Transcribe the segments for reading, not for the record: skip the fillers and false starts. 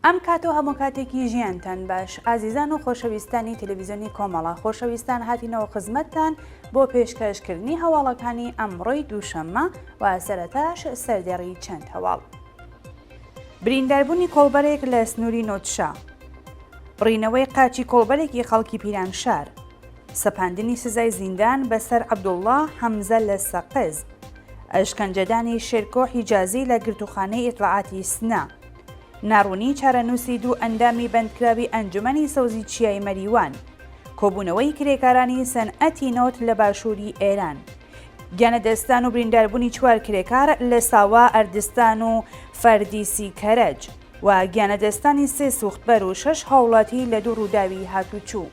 ئەم کات و هەموو کاتێکی ژیانتان باش ئازیزان و خۆشەویستانی تەلەڤیزیۆنی کۆمەڵە خۆشەویستان هاتینەوە خزمەتتان بۆ پێشکەشکردنی هەواڵەکانی ئەمڕۆی دووشەممە و سەرەتاش سەردێڕی چەند هەواڵ. برینداربوونی کۆڵبەرێک لە سنووری نۆتشا. بڕینەوەی قاچی کۆڵبەرێکی خەڵکی پیرانشار. سەپاندنی سزای زیندان بەسەر عەبدوڵڵا حەمزە لە سەقز. ئەشکەنجەدانی شێرکۆ حیجازی لە گرتووخانەی ئیتڵاعاتی سنە. ناڕوونی چارەنووسی دوو ئەندامی بەندکراوی ئەنجومەنی سەوزی چیای مەریوان. کۆبوونەوەی کرێکارانی سەنعەتی نەوت لە باشووری ئێران. گیانلەدەستدان و برینداربوونی چوار کرێکار لە ساوا ئەردستان و فەردیسی کەرەج و گیانلەدەستدانی سێ سوختبەر و شەش هاوڵاتی لە دوو ڕووداوی هاتوچوو.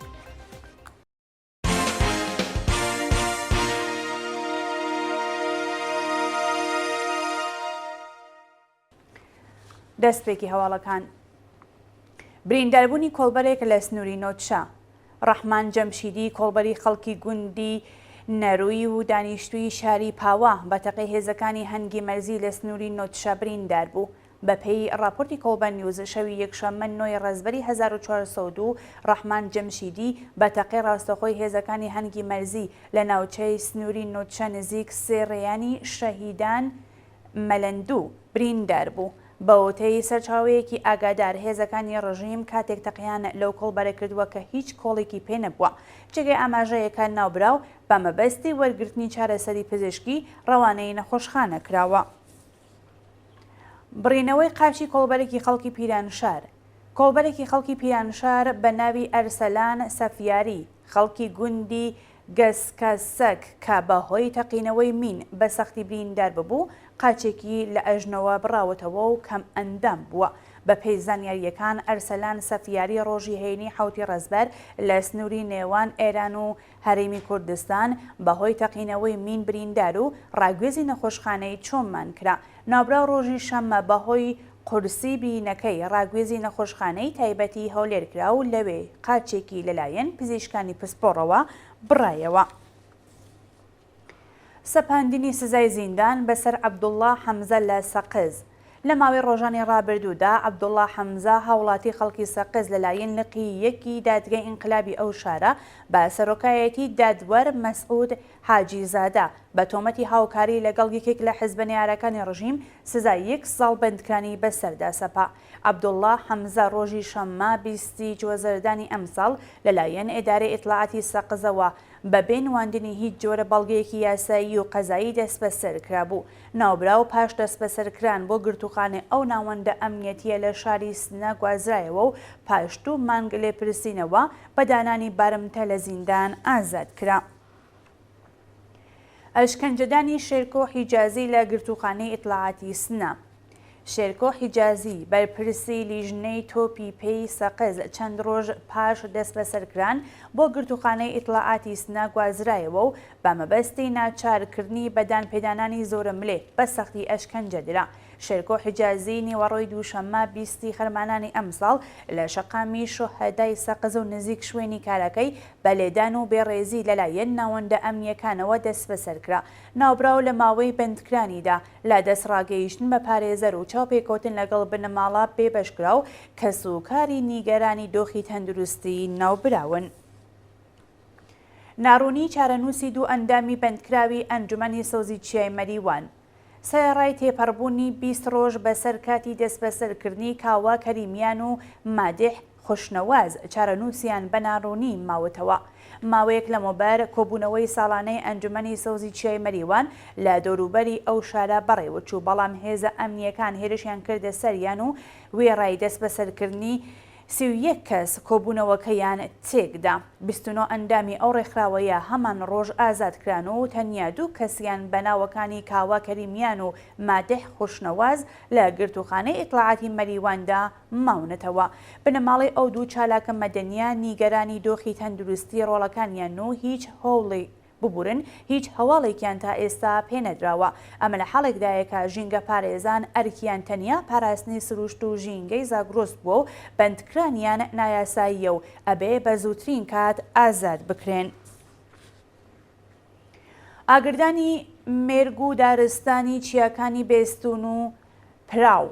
دەستپێکی هەواڵەکان برینداربوونی کۆڵبەرێک لە سنووری نۆتشە ڕەحمان جەمشیدی کۆڵبەری خەڵکی گوندی نەروی و دانیشتووی شاری پاوە بە تەقەی هێزەکانی هەنگی مەرزی لە سنووری نۆتشە بریندار بوو. بەپێی ڕاپۆرتی کۆڵبەر نیوز، شەوی یەکشەممە نۆی ڕەزبەری 1402 ڕەحمان جەمشیدی بە تەقەی ڕاستەخۆی هێزەکانی هەنگی مەرزی لە ناوچەی سنووری نۆتشە نزیک سێ ڕێیانی شەهیدان مەلەندوو بریندار بوو. بە وتەی سەرچاوەیەکی ئاگادار، هێزەکانی ڕژیم کاتێک تەقەیان لەو کۆڵبەرە کردووە کە هیچ کۆڵێکی پێ نەبووە. جێگەی ئاماژەیە کە ناوبراو بە مەبەستی وەرگرتنی چارەسەری پزیشکی ڕەوانەی نەخۆشخانە کراوە. بڕینەوەی قاچی کۆڵبەرێکی خەڵکی پیرانشار کۆڵبەرێکی خەڵکی پیرانشار بە ناوی ئەرسەلان سەفیاری خەڵکی گوندی گەسکەسەک کە بە هۆی تەقینەوەی مین بە سەختی بریندار ببوو، قاچێکی لە ئەژنۆوە بڕاوەتەوە و کەمئەندام بووە. بە پێی زانیارییەکان ئەرسەلان سەفیاری ڕۆژی هەینی حەوتی ڕەزبەر لە سنووری نێوان ئێران و هەرێمی کوردستان بە هۆی تەقینەوەی مین بریندار و ڕاگوێزی نەخۆشخانەی چۆمان کرا. ناوبراو ڕۆژی شەممە بە هۆی قورسی برینەکەی ڕاگوێزی نەخۆشخانەی تایبەتی هەولێر کرا و لەوێ قاچێکی لەلایەن پزیشکانی پسپۆڕەوە بڕایەوە. سەپاندنی سزای زیندان بەسەر عەبدوڵڵا حەمزە لە سەقز لە ماوەی ڕۆژانی ڕابردوودا عەبدوڵڵا حەمزە هاوڵاتی خەڵکی سەقز لەلایەن لقی یەکی دادگای ئینقلابی ئەو شارە بە سەرۆکایەتی دادوەر مەسعود حاجی زادە بە تۆمەتی هاوکاری لەگەڵ یەکێک لە حزبە نەیارەکانی ڕژیم سزای یەک ساڵ بەندکرانی بەسەردا سەپا. عەبدوڵڵا حەمزە ڕۆژی شەممە 20 ی جۆزەردانی ئەمساڵ لەلایەن ئیدارەی ئیتڵاعاتی سەقزەوە بە بێ نواندنی هیچ جۆرە بەڵگەیەکی یاسایی و قەزایی دەستبەسەر کرابوو. ناوبراو پاش دەستبەسەرکران بۆ گرتووخانەی ئەو ناوەندە ئەمنیەتییە لە شاری سنە گوازرایەوە و پاش دوو مانگ لێپرسینەوە بە دانانی بارمتە لە زیندان ئازاد کرا. ئەشکەنجەدانی شێرکۆ حیجازی لە گرتووخانەی ئیتڵاعاتی سنە. شێرکۆ حیجازی، بەرپرسی لیژنەی تۆپی پێی سەقز چەند ڕۆژ پاش دەستبەسەرکران بۆ گرتووخانەی ئیتڵاعاتی سنە گوازرایەوە و بە مەبەستی ناچارکردنی بە دانپێدانانی زۆرەملێ بە سەختی ئەشکەنجە درا. شێرکۆ حیجازی نیوەڕۆی دووشەممە 20 ی خەرمانانی ئەمساڵ لە شەقامی شوهەدای سەقز و نزیک شوێنی کارەکەی بە لێدان و بێڕێزی لەلایەن ناوەندە ئەمنییەکانەوە دەستبەسەرکرا. ناوبراو لە ماوەی بەندکرانیدا لە دەستڕاگەیشتن بە پارێزەر و چاوپێکەوتن لەگەڵ بنەماڵە بێبەشکرا و کەسوکاری نیگەرانی دۆخی تەندروستی ناوبراون. ناڕوونی چارەنووسی دوو ئەندامی بەندکراوی ئەنجومەنی سەوزی چیای مەریوان سەرەڕای تێپەڕبوونی 20 ڕۆژ بەسەر کاتی دەستبەسەرکردنی کاوە کەریمیان و مادح خوشنەواز چارەنووسیان بە ناڕوونی ماوەتەوە. ماوەیەک لەمەوبەر کۆبوونەوەی ساڵانەی ئەنجومەنی سەوزی چیای مەریوان لە دەوروبەری ئەو شارە بەڕێوەچوو، بەڵام هێزە ئەمنییەکان هێرشیان کردە سەریان و وێڕای دەستبەسەرکردنی 31 کەس کۆبوونەوەکەیان تێکدا. 29 ئەندامی ئەو ڕێکخراوەیە هەمان ڕۆژ ئازاد کران و تەنیا دوو کەسیان بە ناوەکانی کاوە کەریمیان و مادح خوشنەواز لە گرتووخانەی ئیتڵاعاتی مەریواندا ماونەتەوە. بنەماڵەی ئەو دوو چالاکە مەدەنییە نیگەرانی دۆخی تەندروستی ڕۆڵەکانیانن و هیچ هەوڵێ ببورن هیچ هەواڵێکیان تا ئێستا پێنەدراوە. ئەمە لە حاڵێکدایە کە ژینگەپارێزان ئەرکیان تەنیا پاراستنی سروشت و ژینگەی زاگرۆس بووە و بەندکرانیان نایاساییە و ئەبێ بە زووترین کات ئازاد بکرێن. ئاگردانی مێرگ و دارستانی چیاکانی بێستوون و پراو.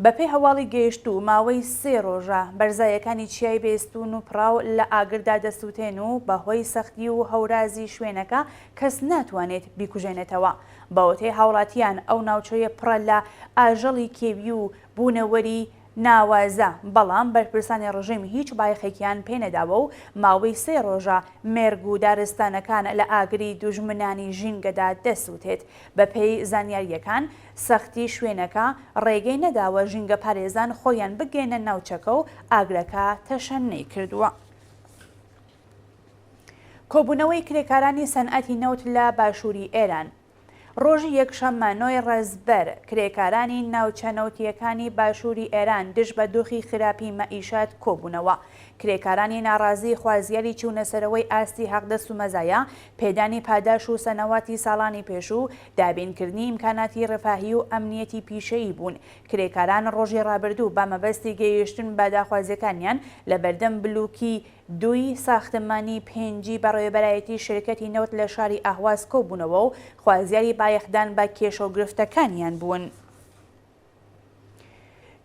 بەپێی هەواڵی گەیشتوو، ماوەی سێ ڕۆژە بەرزاییەکانی چیای بێستوون و پڕاو لە ئاگردا دەسووتێن و بەهۆی سەختی و هەورازی شوێنەکە کەس ناتوانێت بیکوژێنێتەوە. بەوتەی هاوڵاتیان ئەو ناوچەیە پڕە لە ئاژەڵی کێوی و بوونەوەری ناوازە، بەڵام بەرپرسانی ڕژیم هیچ بایەخێکیان پێنەداوە و ماوەی سێ ڕۆژە مێرگ و دارستانەکان لە ئاگری دوژمنانی ژینگەدا دەسووتێت. بەپێی زانیارییەکان، سەختی شوێنەکە ڕێگەی نەداوە ژینگەپارێزان خۆیان بگەیەنە ناوچەکە و ئاگرەکە تەشەنەی کردووە. کۆبوونەوەی کرێکارانی سەنعەتی نەوت لە باشووری ئێران. ڕۆژی یەکشەممە نۆی ڕەزبەر، کرێکارانی ناوچە نەوتییەکانی باشووری ئێران دژ بە دۆخی خراپی مەعیشەت کۆبوونەوە. کرێکارانی ناڕازی خوازیاری چوونەسەرەوەی ئاستی حەقدەست و مەزایا، پێدانی پاداش و سەنەواتی ساڵانی پێشوو، دابینکردنی ئیمکاناتی ڕەفاهی و ئەمنیەتی پیشەیی بوون. کرێکاران ڕۆژی ڕابردوو بە مەبەستی گەیشتن بە داخوازیەکانیان لە بەردەم بلوکی دووی ساختمانی پێنجی بەڕێوەبەرایەتی شرکەتی نەوت لە شاری ئەهواز کۆبوونەوە و خوازیاری بایەخدان بە کێشەو گرفتەکانیان بوون.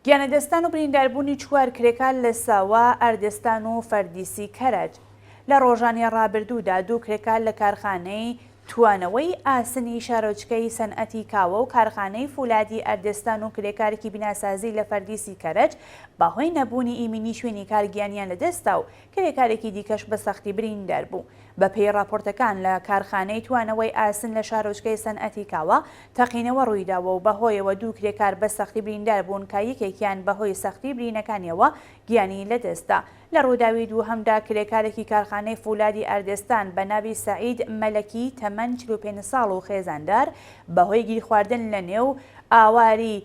گیانلەدەستدان و برینداربوونی چوار کرێکار لە ساوا، ئەردستان و فەردیسی کەرەج. لە ڕۆژانی ڕابردوودا دوو کرێکار لە کارخانەی توانەوەی ئاسنی شارۆچکەی سەنعەتی کاوە و کارخانەی فولادی ئەردستان و کرێکارێکی بیناسازی لە فەردیسی کەرەج بەهۆی نەبوونی ئیمینی شوێنی کار گیانیان لەدەستدا و کرێکارێکی دیکەش بە سەختی بریندار بوو. بەپێی ڕاپۆرتەکان لە کارخانەی توانەوەی ئاسن لە شارۆچکەی سەنعەتی کاوە تەقینەوە ڕوویداوە و بەهۆیەوە دوو کرێکار بە سەختی بریندار بوون کە یەکێکیان بەهۆی سەختی برینەکانیەوە گیانی لەدەستدا. لە ڕووداوی دووهەمدا کرێکارێکی کارخانەی فولادی ئەردستان بە ناوی سەعید مەلەکی تەمەن 45 ساڵ و خێزاندار بەهۆی گیرخواردن لە نێو ئاواری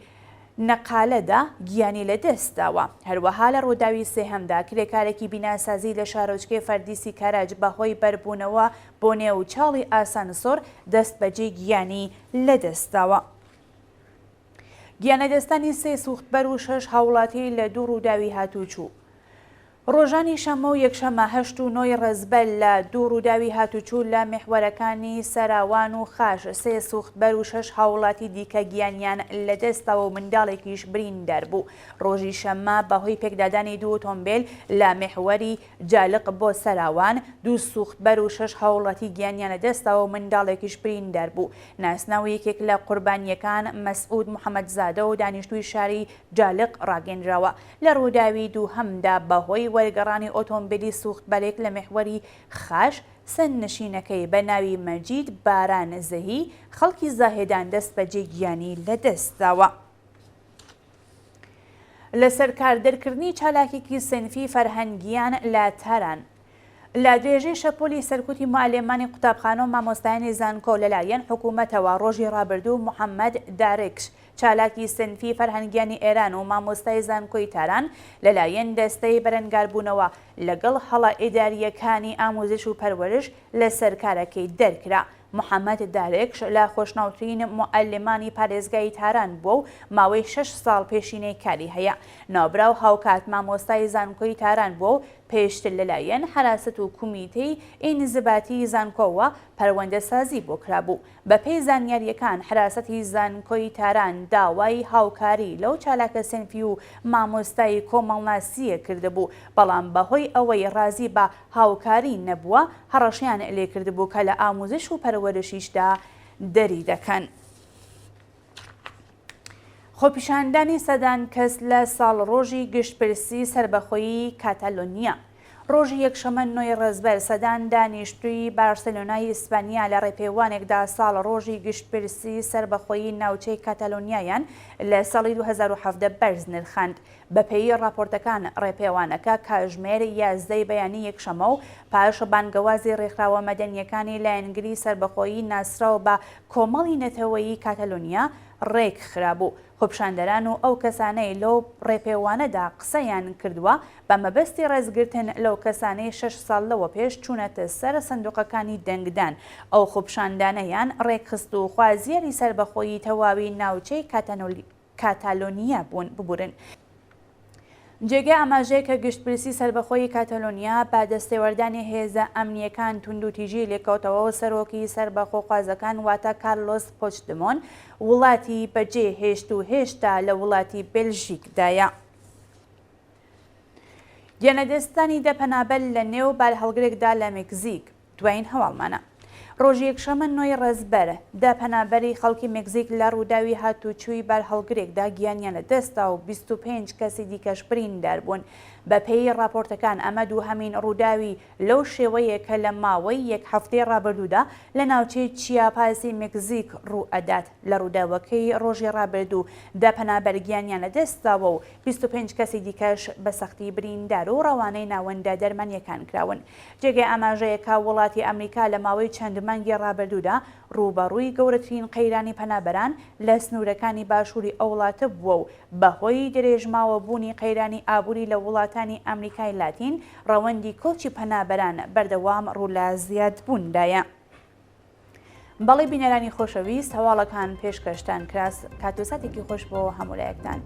نەقالەدا گیانی لەدەستداوە. هەروەها لە ڕووداوی سێهەمدا کرێکارێکی بیناسازی لە شارۆچکەی فەردیسی کەرەج بەهۆی بەربوونەوە بۆ نێو چاڵی ئاسانسۆر دەستبەجێ گیانی لەدەستداوە. گیانلەدەستدانی سێ سوختبەر و شەش هاوڵاتی لە دوو ڕووداوی هاتووچوو. ڕۆژانی شەممە و یەکشەممە هەشت و نۆی ڕەزبەر لە دوو ڕووداوی هاتوچوو لە میحوەرەکانی سەراوان و خاش سێ سوختبەر و شەش هاوڵاتی دیکە گیانیان لەدەستداوە و منداڵێکیش بریندار بوو. ڕۆژی شەممە بەهۆی پێکدادانی دوو ئۆتۆمبێل لە میحوەری جالق بۆ سەراوان دوو سوختبەر و شەش هاوڵاتی گیانیان لەدەستداوە و منداڵێکیش بریندار بوو. ناسناوی یەکێک لە قوربانییەکان مەسعود محەمەدزادە و دانیشتووی شاری جالق ڕاگەیندراوە. لە ڕووداوی دووهەمدا بەهۆی وەرگەڕانی ئۆتۆمبیلی سووختبەرێک لە میحوەری خاش، سەرنشینەکەی بە ناوی مەجید باران زەهی خەڵکی زاهێدان دەستبەجێ گیانی لەدەستداوە. لەسەر کار دەرکردنی چالاکێکی سنفی فەرهەنگیان لە تاران. لە درێژەی شەپۆلی سەرکوتی موعەلێمانی قوتابخانە و مامۆستایانی زانکۆ لەلایەن حکوومەتەوە ڕۆژی ڕابردوو محەممەد دارکش چالاکی سنفی فەرهەنگیانی ئێران و مامۆستای زانکۆی تاران لەلایەن دەستەی بەرەنگاربوونەوە لەگەڵ هەڵە ئیدارییەکانی ئاموزش و پەروەرش لەسەر کارەکەی دەرکرا. محەمەد دارێکش لە خۆشناوترین موعەلیمانی پارێزگای تاران بووە و ماوەی شەش ساڵ پێشینەی کاری هەیە. ناوبراو هاوکات مامۆستای زانکۆی تاران بووە و پێشتر لەلایەن حەراسەت و کومیتەی ئینزباتیی زانکۆوە پەروەندەسازی بۆ کرابوو. بەپێی زانیارییەکان حەراسەتی زانکۆی تاران داوای هاوکاری لەو چالاکە سێنفی و مامۆستای کۆمەڵناسییە کردبوو، بەڵام بەهۆی ئەوەی ڕازی بە هاوکاری نەبووە، هەڕەشەیان لێکردبوو کە لە ئاموزش و پەروەرشیشدا دەری دەکەن. خۆپیشاندانی سەدان کەس لە ساڵڕۆژی گشتپرسی سەربەخۆیی کاتالۆنیا. ڕۆژی یەکشەممە نۆی ڕەزبەر سەدان دانیشتووی بارسێلۆنای ئیسپانیا لە ڕێپێوانێکدا ساڵڕۆژی گشتپرسی سەربەخۆیی ناوچەی کاتالۆنیایان لە ساڵی 2017 بەرز نرخاند. بەپێی ڕاپۆرتەکان ڕێپێوانەکە کاژمێر 11 ی بەیانی یەکشەممە و پاش بانگەوازی ڕێکخراوە مەدەنییەکانی لایەنگری سەربەخۆیی ناسراو بە کۆمەڵی نەتەوەیی کاتالۆنیا ڕێکخرابوو. خۆپیشاندەران و ئەو کەسانەی لەو ڕێپێوانەدا قسەیان کردووە بە مەبەستی ڕێزگرتن لەو کەسانەی شەش ساڵ لەوە پێش چوونەتە سەر سندوقەکانی دەنگدان ئەو خۆپیشاندانەیان ڕێکخست و خوازیاری سەربەخۆیی تەواوی ناوچەی کاتالۆنیا بوون. ببورن. جێگەی ئاماژەیە کە گشتپرسی سەربەخۆیی کاتالۆنیا بە دەستێوەردانی هێزە ئەمنییەکان توندوتیژی لێکەوتەوە و سەرۆکی سەربەخۆخوازەکان واتە کارلۆس پۆچدمۆن وڵاتی بەجێ هێشت و هێشتا لە وڵاتی بێلژیکدایە. گیانلەدەستدانی دە پەنابەر لە نێو بارهەڵگرێکدا لە مێکزیک. دوایین هەواڵمانە. ڕۆژی یەکشەممە نۆی ڕەزبەر، دە پەنابەری خەڵکی مێکزیک لە ڕووداوی هاتووچووی بارهەڵگرێکدا گیانیان لەدەستدا و 25 کەسی دیکەش بریندار بوون. بەپێی ڕاپۆرتەکان ئەمە دووهەمین ڕووداوی لەو شێوەیە کە لە ماوەی یەک هەفتەی ڕابردوودا لە ناوچەی چیاپاسی مێکزیک ڕووئەدات. لە ڕووداوەکەی ڕۆژی ڕابردوو دە پەنابەر گیانیان لەدەستداوە و 25 کەسی دیکەش بە سەختی بریندار و ڕەوانەی ناوەندە دەرمانییەکان کراون. جێگەی ئاماژەیە کە وڵاتی ئەمریکا لە ماوەی چەند مانگی ڕابردوودا ڕووبەڕووی گەورەترین قەیرانی پەنابەران لە سنوورەکانی باشووری ئەو وڵاتە بووە و بەهۆی درێژماوە بوونی قەیرانی ئابووری لە وڵاتانی ئەمریکای لاتین ڕەوەندی کۆچی پەنابەران بەردەوام ڕوو لە زیادبووندایە. بەڵی بینەرانی خۆشەویست هەواڵەکان پێشکەشتان کرا کات و ساتێکی خۆش بۆ هەموو لایەکتان.